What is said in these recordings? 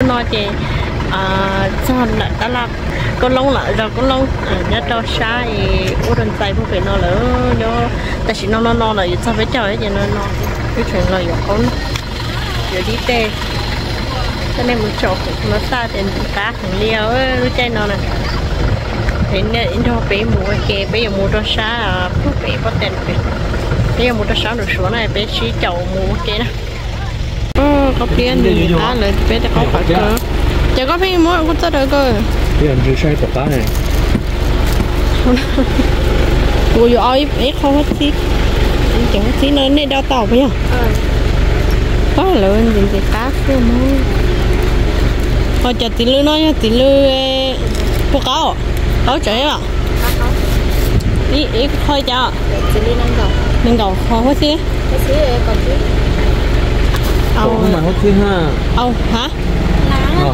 No ces txog ntawm tab laj Koob Loob lawm, zos Koob Loob nyob rau sab ub rau ntxais puag pem no lawm. Nyob tam sim no no no lawm, yuav txog peb caug ces no no wb tseem los yuav qaub, yuav dib tej. Coj nej mus tsom kuv no xaj tias ntim qab heev li lub caij no na. Nrog peb mus ua ke, peb yuav mus rau sab puag pem pob tes, peb yuav mus rau sab nraum suav na, peb sib caum mus ua ke na. Qaub pliab ntim qab lawm, peb tej qaub qhov kawg. Ces koj pheej muab kuv txoj dawb kawg. Kuv yuav ib qho huab txib, cov huab txib no nej do tau puas yog? Lawv ntim ntim qab xwb. Ho cov txiv lw no yog txiv lw puas qaub, qaub tsev os. Ib qho cas? Nees nkaum qho huab txib. Au ha,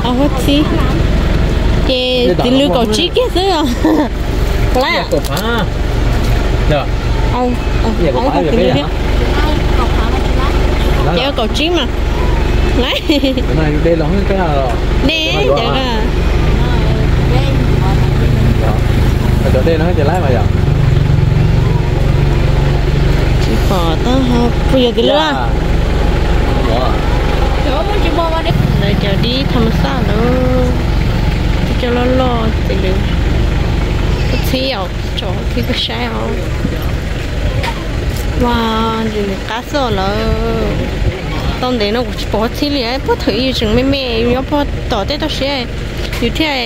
huab txib. Ces txiv lw kaum tsib kiag xwb os. Puas lab? Ces kaum tsib mas. Dej, ces cov dej no ces lab mas yog. Tsis pom tau ho puas yog txiv lw. Lawv cov dib thas mas xaj lawm, cov loj loj txiv lw. Huab txib os, tsom huab txib koj saib os. Ua, ntim qab xwb lawm. Tau ntev no kuv tsis pom huab txib li, puag thaum ub yus tseem me me yus nyob puag tom tej toj siab, yus thiaj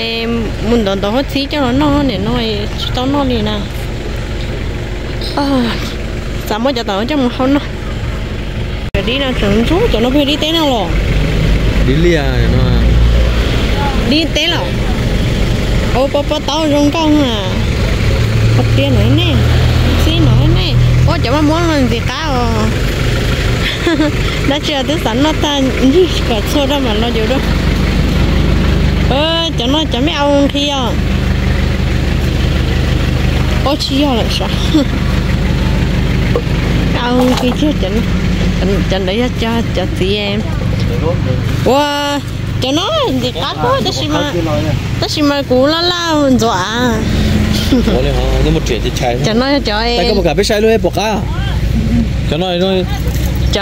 mus ntov ntov huab txib coj los noj, nim no tsis tau noj li na. Xav muab cov tom no coj mus hau noj. Cov dib no tseem ntsuab, cov no puas yog dib teb no los? Dib liaj. Dib teb los? Ua pob pob taub zoo nkauj na. Pob tiab no ne, txib no ne. Ua cov maj muab no ntxim qab os. Dab tsi twb xav noj tag, ncig kom txhua rau mam los yuav dua. Cov no cov me au nqhis os. Ua tsis yog lawm sav. Au nqhis tiag. Cov ntawd yog cov txiv. Ua, cov no ntxim qab kawg tab sis mas kuv laj laj ntxuav av. Cov no yog cov, peb saib lub puas qab. Cov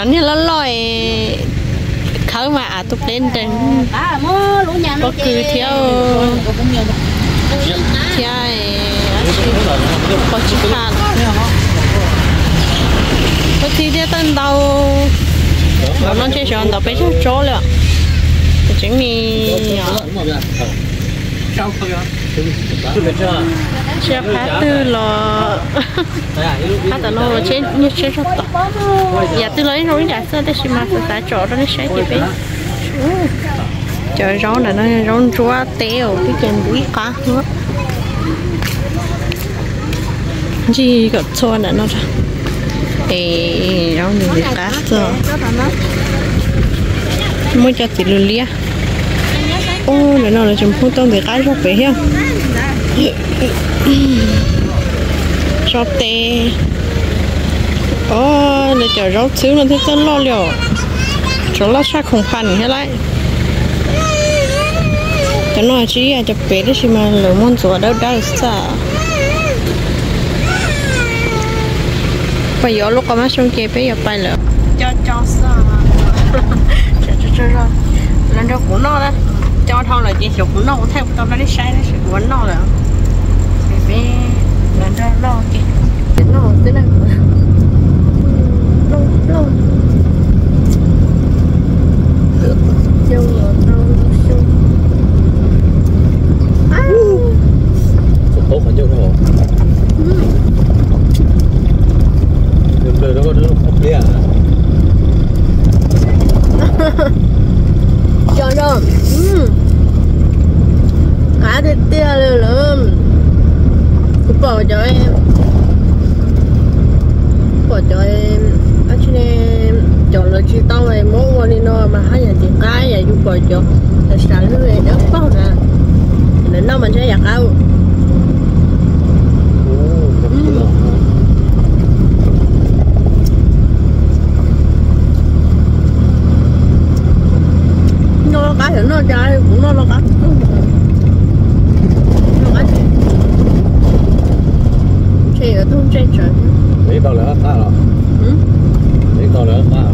niag loj loj khawb mas av tus pleb nrees. Pob kws thiab, thiab pob tsib pha, pob txib thiab tawj ntau. Ntaus no ntshe xyov ntaus peb caug tsob lawm. Tseeb li os. Tsis qab twg los, qab tom no los tsheb, niag tsheb zog tom. Yam twg los yeej zoo ib yam xwb tab sis mas xav xav tsom rau nej saib ces peb. Cov zaub ntawm no zaub ntsuab teb os, twb ces ntim ib qab. Ntsig kom txhua ntawm no. Es zaub ntim qab txog. Muab cov txiv lws liab. Ub, ntawm no lawv tseem pub tau ntim qab zog pem thiab. Zaub teb. Os, lawv cov zaub txhwb no thiaj txawj loj li os. Tsuas loj tshaj khoom pha thiab lauj. Cov no tsis yog cov pem tab sis mas lawv muab ntxuav dawb dawb xwb. Peb yuav lub qhov mab xyoo ces peb yuav pais lawm. Cov cov xwb. Los nrog kuv noj na. Cov dhau lawm ces xyov kuv noj kuv thaij kuv tau rau nej saib tab sis kuv ua noj lawm. Peb los nrog noj ces noj xwb na. Plooj plooj. Xyoo los tau xyoo. Qhov ncauj no. Nplawg rau koj qhov pliab. Cov no qab tiag tiag li lawm. Kuv pom cov, pom cov, cov lawv tsis tau muab ua li no mas haj yam tsis qab yam yus pom cov lawv sam lwj dawb paug na. Lawv noj mas ntshe yam qab. Noj qab xyov noj. Cas kuv noj no qab, noj qab tsis, ntshe yuav tug ntsej tsawv. Ib tau lawv qab los? Ib tau lawv qab.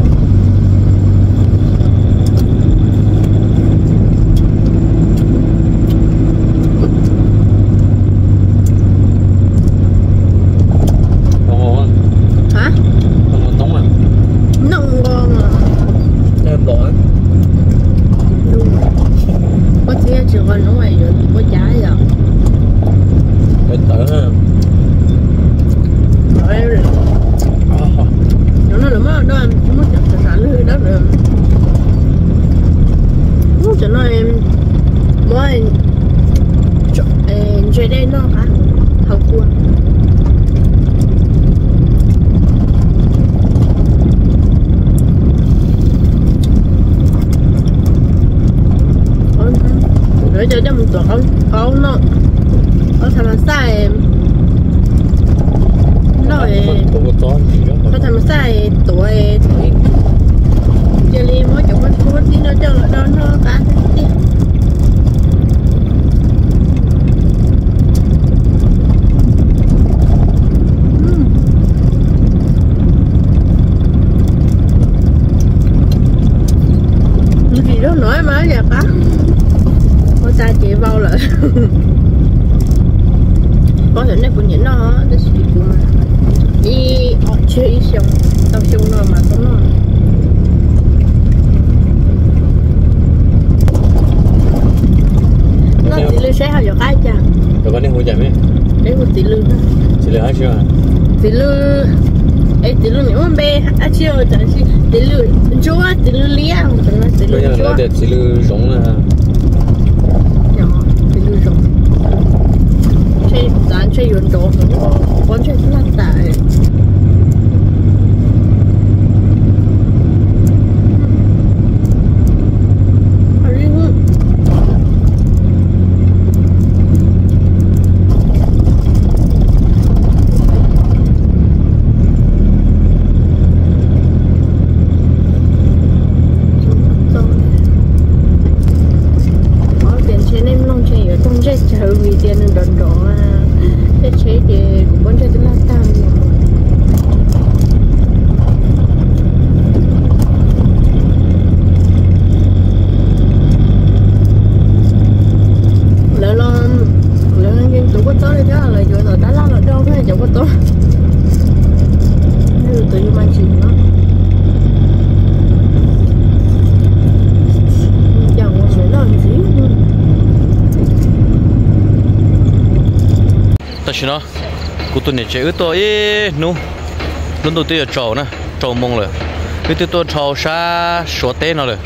Hov, hov toob, noj nqo mas. Koj txiv tsis nqos noob yuav ua cas yom? Tawv. Cov no lawv muab do, muab cov sav lwg dawb lawm. Cov no muab ntse dej noj qab, haus kua. Lawv coj coj mus tuav qaub noj, qaub tha ma xaj noj, qaub tha ma xaj tuav, cia li muab cov kua txuab tib no coj los do noj qab tiag. Ntsim zog no mas yam qab, ua tas ces vau lawm. Pom xyov nej puas nyiam noj tab sis kuv mas ib ob tseg ib xyoo, tau xyoo no mas tau noj. Noj txiv lws saib ho yuav qab cas. Peb hu txiv lws, txiv lws, es txiv lws nim muaj npe dab tsi, txiv lws ntsuab, txiv lws liab, txiv lws ntsuab, txiv lws zoov na. Txiv lws zoov. Ntshe yuav nrov, pob ntseg laj tas. Tias ntshe nej mloog ntshe yuav tau ntsej tsawv vim tias nws nrov nrov, tej tsheb ces kuv pob ntseg twb laj tag li. Lawv los, lawv tus kua txob li thiab, lawv yuav tom tab laj los do cov kua txob. Tus yus mas tsis no, noj ntxiv. Tam sim no kuv tus niam tsev wb tuaj ib hnub, lub ntuj twb yuav tsaus na, rau moo lawm. Wb twb tuaj dhau sab Suav teb no lawm.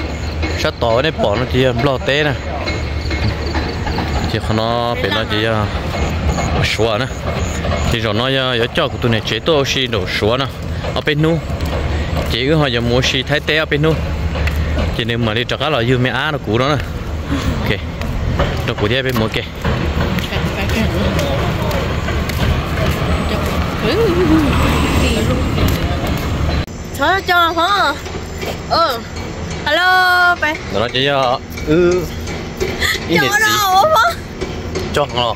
Sab tod nej pom no ces yog Nplog teb na. Ces qhov no, pem no ces yog Suav na. Ces zaum no yog yuav coj kuv tus niam tsev tuaj ua si nraum Suav no ob peb hnub. Ces wb ho yuav mus ua si Thaib teb ob peb hnub. Ces nws mam li rov qab los yug me ab rau kuv no na. Ok, rau kuv thiab peb mus ua ke. Txhob co ho. Hello, no ces yog wb ib niam txiv. Co ho.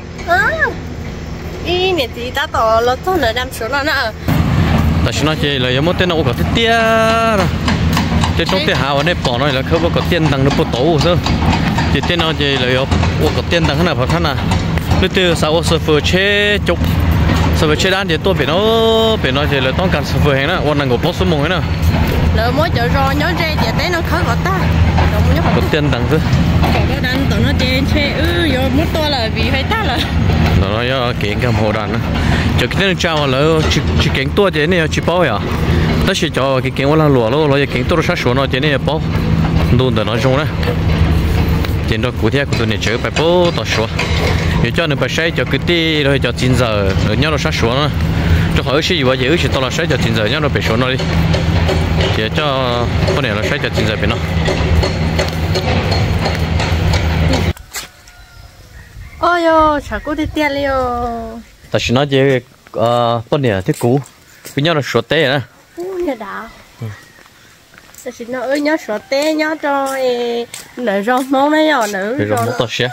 Ib niam txiv tab tom los txog ntawm dam Suav no na. Tam sim no ces lawv yuav muab tej no ua kom tiaj tiaj na. Tej roob tej hav uas nej pom no lawv khawb ua kom tiaj ntees rau puag tod xwb. Ces tej no ces lawv yuav ua kom tiaj ntees na, phov thab na. Leej twg xav ua xav fwm tsheb coob, xav fwm tsheb dab ces tuaj pem no, pem no ces lawv toob kas xav fwm heev na, ua nees nkaum plaub xuab moos heev na. Lawv muab cov zos nyob ze ciam teb no khawb kom tag, kom tiaj ntees xwb. Tom no ces ntshe wb yuav muab tua lawm vim fais tag lawm. Ntawm no yog kev nkag mus hauv das na. Cov kwv tij neej tsa uas lawv tsis keev tuaj ces nej yuav tsis paub yom. Tab sis cov uas keev keev ua lag luam los yog keev tuaj rau sab Suav no ces nej yuav paub. Ntu ntawm no zoo na. Ces nrog kuv thiab kuv tus niam tsev pais puag tom Suav. Yuav coj nws pais saib cov kwv tij los yog cov txiv ntxawm nyob rau sab Suav no. Rau qhov wb sib yuav ces wb tsis tau los saib cov txiv ntxawm nyob rau pem Suav no li. Ces coj poj niam los saib cov txiv ntxawm pem no. Os, yog tshav kub tiag tiag li os. Tam sim no ces poj niam thiab kuv, kuv nyob rau Suav teb na. Tam sim no wb nyob Suav teb nyob rau ntawm zos Hmoob na yom, ntawm zos Hmoob toj siab.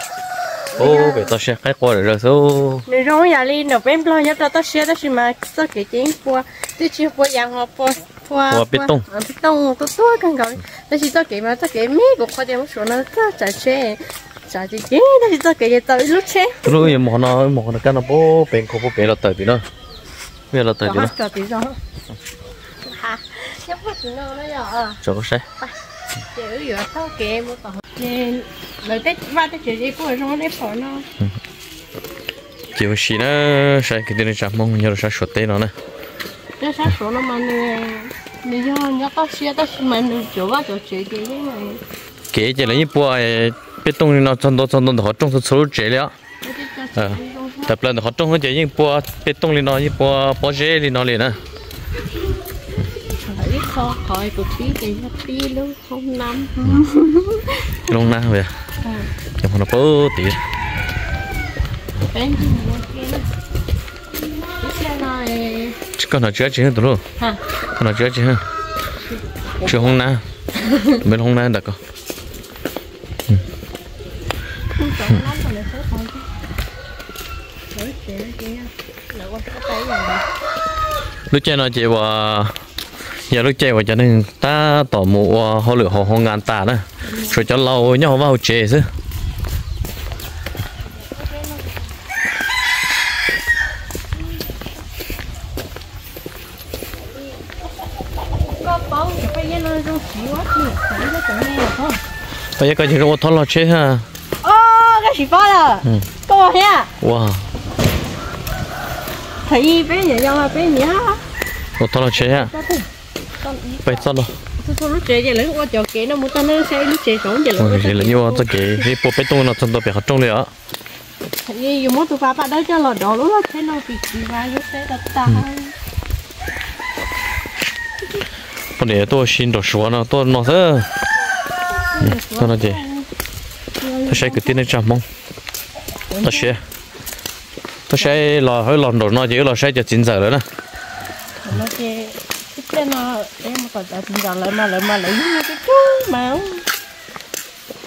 Pem toj siab qaib qua zawm zaws xwb. Nws zoo yam li ntawm peb Nplog nyob rau toj siab tab sis mas txoj kev ces yeej pua, twb tsis pua yas ho pua peb tooj tuaj tuaj kawg nkaus. Tab sis txoj kev mas txoj kev me kuv qhov tias lub Suav no txoj tsav tsheb tsav ceev ceev tab sis txoj kev ces txaus ib lub tsheb. Lub yuav mus qhov no, mus qhov no kab no pem khau pem los tawm tim no. Los tawm tim no. Tso saib. Ces mus si na, saib kwv tij neej tsa Hmoob nyob rau sab Suav teb no na. Sab Suav no mas nws yog nyob toj siab tab sis mas nws cov vaj cov tsev ces yeej, kev ces lawv yeej pua peb tooj li no txog ntua txog ntua ntawm qhov rooj txhua txhua lub tsev li os. Tawm plaws ntawm qhov rooj ces yeej pua peb tooj li no, yeej pua pob zeb li no li na. Lub nab, ces qhov no pab tid. Koj hnov tsw dab tsi tus hlub? Koj hnov tsw dab tsi? Tsw hoob nab. Tus me hoob nab ntawm ko. Lub caij no ces uas yog lub caij uas cov neeg tab tom mus ua hauj lwm hauv hoo nkas tas na, tshuav cov laus nyob hauv vaj hauv tsev xwb. Paj Yab, koj ces zoo ua thob log tsheb thiab. Koj tsis paub lawm. Koj thiab. Ua thob log tsheb thiab. Peb txoj no. Lub tsev ces lawv ua cov kev no mus txog lub tsev, lub tsev saud ces lawv ua txoj kev pua peb tooj no txog ntua pem qhov rooj li os. Yus muab tus pas paj dawb coj los dov lub log tsheb no tsis tsis vas lub tsheb tag tag. Poj niam tuaj ua si nram Suav no tuaj no xwb. Tuaj no ces tuaj saib kwv tij neej tsa Hmoob. Tuaj saib, tuaj saib los, los nram no ces wb los saib cov txiv ntxawm lawm na.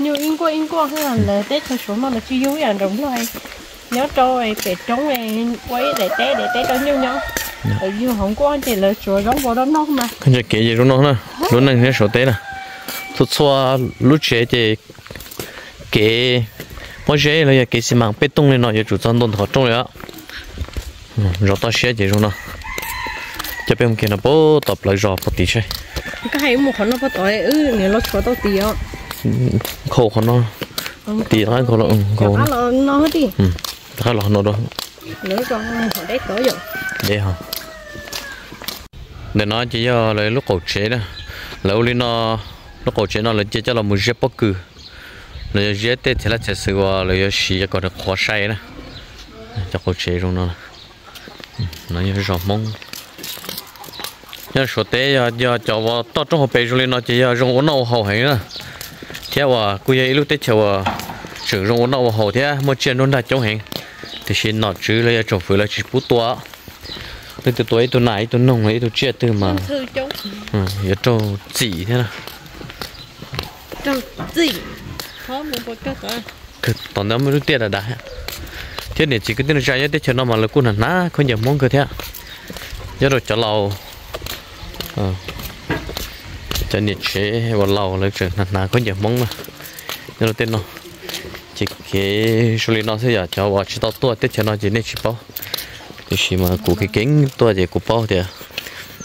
Nyuj ib nkuaj ib nkuaj, lawv teb chaws Suav no lawv tsis yug ib yam nraum Nplog, nyob rau pem roob ua ib daim teb, daim teb rau nyuj nyob. Lawv yug hauv nkuaj ces lawv tsuas zaub npua rau noj mas. Koj ntsia kev ces zoo no na, lub neej nyob Suav teb na, txhua txhua lub tsev ces kev pob zeb los yog kev xi mas peb tooj li no yuav tsum txog ntua ntawm qhov rooj li os. Zos toj siab ces zoo no. Coj peb mus kiag no puag tom plawv zos puag tid seb. Koj hais mus qhov no puag tom, wb niam los tshuav tau tid os. Nkhaus qhov no, tid qab nkhaus los nkhaus. Rov qab los no dua. Deb ho. Ntawm no ces yog lawv lub qaum tsev na. Lawv ua li no, lub qaum tsev no lawv cia coj los mus ziab pob kws, los yog ziab tej txiv laj txiv xwm uas lawv yuav siv kom nws qhuav sai na. Cov qaum tsev zoo no. No yog zos Hmoob. Nyob Suav teb yog, yog cov uas toj roob hauv pes zoo li no ces yog zoo ua noj ua haus heev na, thiab uas kuj yog ib lub teb chaws uas tseem zoo ua noj ua haus thiab muaj tsiaj nruab nrag coob heev, tiam sis nom tswv los yog tsoom fwv lawv tsis pub tua. Leej twg tua ib tug nas ib tug noog los ib tug tsiaj twg mas yuav raug txim thiab na. Tom ntawd muaj lub tiaj dav dav thiab. Niam txiv kwv tij neej tsa nyob teb chaws no mas lawv kuj hnav hnav khaub ncaws Hmoob kawg thiab. Nyob rau cov laus, cov niam tsev uas laus lawv tseem hnav hnav khaub ncaws Hmoob na. Nyob rau tej no ces kev zoo li no xwb yom, cov uas tsis tau tuaj teb chaws no ces nej tsis paub, tiam sis mas kuv kev keeb tuaj ces kuv paub tias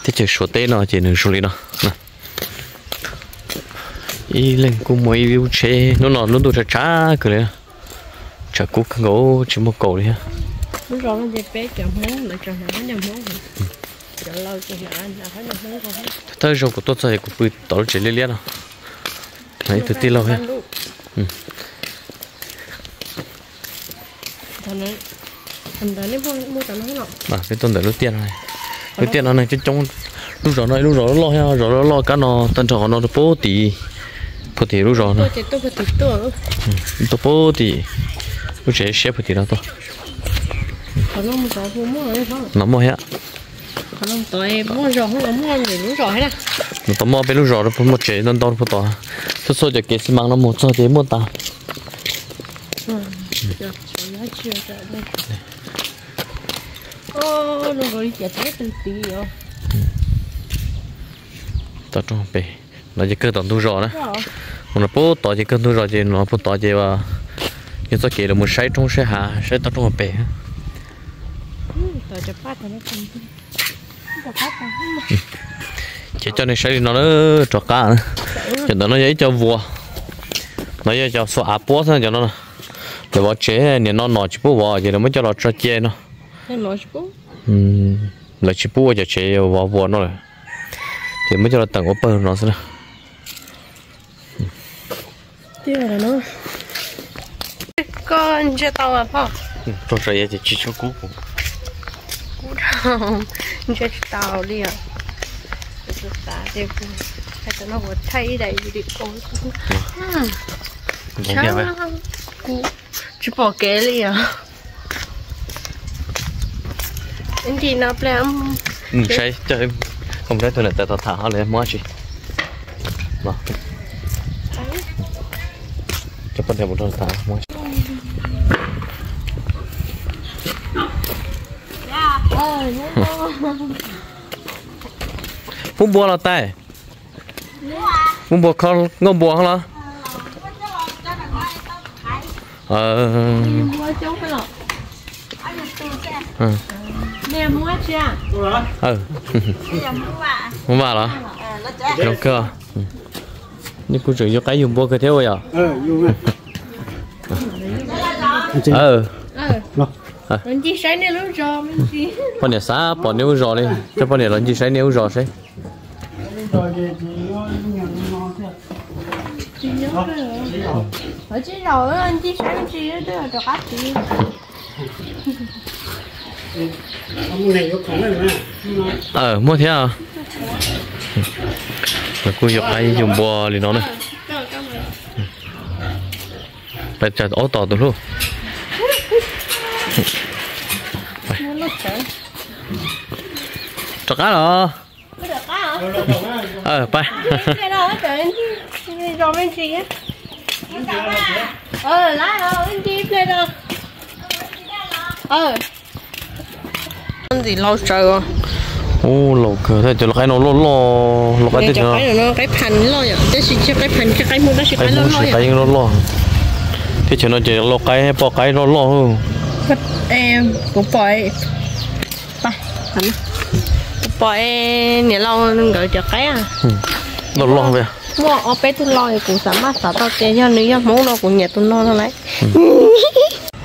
teb chaws Suav teb no ces nws zoo li no. Ib leeg kuj muaj ib lub tsheb, hnub no lub ntuj tshav tshav kawg li, tshav kub kawg nkaus tsis muaj kaus li thiab. Thawj zaug kuv tuaj txog es kuv pw tom lub tsev liab liab no, ib tug tij laug thiab. Peb tuaj ntawm lub tiaj no, lub tiaj no neeg coob coob, lub zos no ib lub zos loj thiab, zos loj loj kab no tag nrho qhov no rau puag tim, puag tim lub zos no, tuaj puag tim lub tsev siab puag tim no tuaj. No muaj thiab. Tod muaj zos, muaj lub zos thiab na. Tod muaj peb lub zos, muaj tsev ntau ntau puag tod. Txhua txhua cov kev xi mas no mus txog ces muaj tas. Tod rooj pem no ces kawg tom ntug zos na. Mus no puag tod ces kawg ntug zos ces no puag tod ces yog txoj kev lawv mus saib roob saib hav saib toj roob pem. Ces coj nej saib li no na, rov qab. Cov ntawm no yog ib co vuas, no yog cov xuas av puab xwb cov no. Lawv vov tsev niam no nom tsis pub vov ces lawv muab coj los tso cia no. Lawv tsis pub ua cov tsev vov vuas no lawm, ces muab coj los teem ua pawg no xwb na. Koj ntsia tau pom? Rau sawv ces tsis tshua kub kuv. Kub dhau, ntsia tsis tau li os. Xav tias kuv hais tias no kuv thaij ib daim video. Tsis pom kev li os. Nti no ple. Saib, koj mus saib tus niam tais tod tham ho lawv muab tsi. Coj poj niam mus rau tham muab. Pub npua los tais? Pub npua, kho nkauj npua los? Muab vam los? Zoo kawg. Nej kuj tseem yug qaib yug npua kawg thiab ua yom? Poj niam xav pom nej lub zos li, coj poj niam los ncig saib nej lub zos seb. Muaj thiab. Kuj yug qaib yug npua li no na. Pais tsam ob tom tus hlub. Rov qab los? Pais. Ntxim laus tsawv. Ub, laus kawg, cov lau qaib no loj loj, lau qaib teb chaws no. Qaib phav loj yom, tab sis tsis qaib phav, tsis qaib hmoob, tab sis qaib loj loj. Teb chaws no ces lau qaib, poj qaib loj loj. Kuv pom, kuv pom niam laus nkawd cov qaib loj loj. Muaj ob peb tug lau, kuv xav maj xav tau tias yog nws yog hmoob no kuv nyiam tus no no lawm.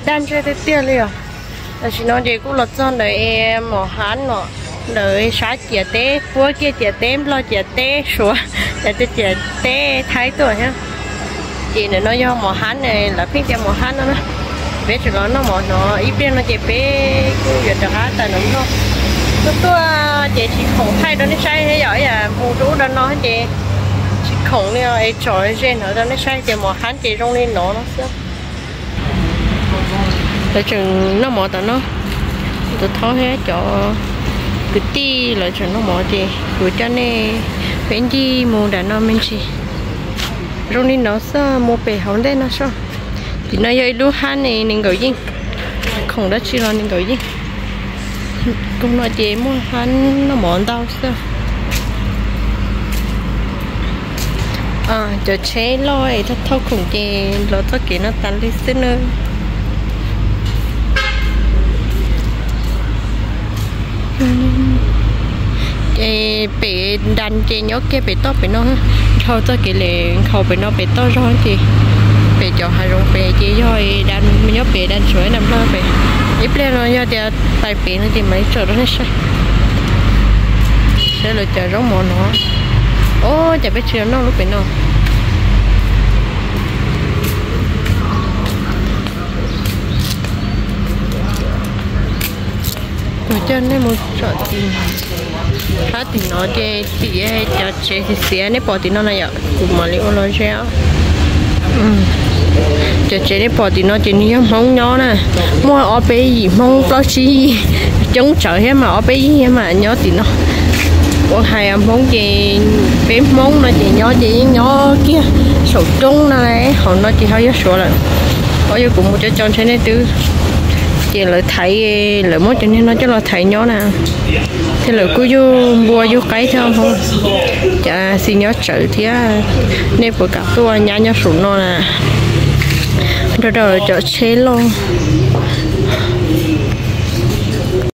Daj ntseg tiag tiag li os. Tam sim no ces kuj los txog ntawm mos hab no, ntawm sab ciam teb, puab kiag ciam teb, nplog ciam teb, suav ciam teb, thaib tuaj thiab. Ces ntawm no yog mos hab ne, lawv pheej tias mos hab no na. Peb tseem los noj mov no ib pliag no ces peb kuj yuav rov qab tawm los noj. Tuaj tuaj ces tsis khoom thaij rau nej saib thiab yom, ib yam mus rau ub rau no ces tsis khoom li es tsom ze hnov rau nej saib tias mos hab ces zoo li no no xwb. Lawv tseem noj mov tom no, tus thaub thiab cov kwv tij lawv tseem noj mov ces kuv coj nej peb ncig mus nram no me ntsis. Zoo li no xwb, mus pem hauv ntej no soj. Tim no yog ib lub hab ne, nws nkaum yeej, khoom dab tsi los nws nkaum yeej. Koog no ces muaj hab noj mov ntau xwb. Cov tsheb loj es thauj thauj khoom ces los txoj kev no tas li xwb na. Ces pem das ces nyob kiag pem toj pem no, dhau txoj kev li nkhaus pem no pem toj zog ces pem cov hav zoov pem ces yog das, nyob pem das tsuav ib nram nplog pem. Ib pliag no yog tias pais pem no ces mam li tsom rau nej saib. Saib lawv cov zaub mov no. Ob, cas peb tsis los noj lub pem no. Kuv coj nej mus tsom tim, phab tim no ces tim cov tsev xiav xiav, nej pom tim no na yom, kuv mam li ua los ze os. Cov tsev nej pom tim no ces nws yog Hmoob nyob na. Muaj ob peb yim Hmoob plaub tsib yig, coob tsawv thiab mas ob peb yig thiab mas nyob tim no. Ua hais Hmoob ces peb Hmoob no ces nyob ces yeej nyob kiag saum roob no, hauv no ces ho yog Suav lawm. Os, yog kuv mus cov co ntshe nej twb, ces lawv thaiv, lawv muab cov niag no coj los thaiv nyob na. Thiab lawv kuj yug npua yug qaib thiab Hmoob. Cas xis nyob tsawv thiab. Nej puas kam tuaj nyab nyob saum no na? Nrog rau cov tsheb loj.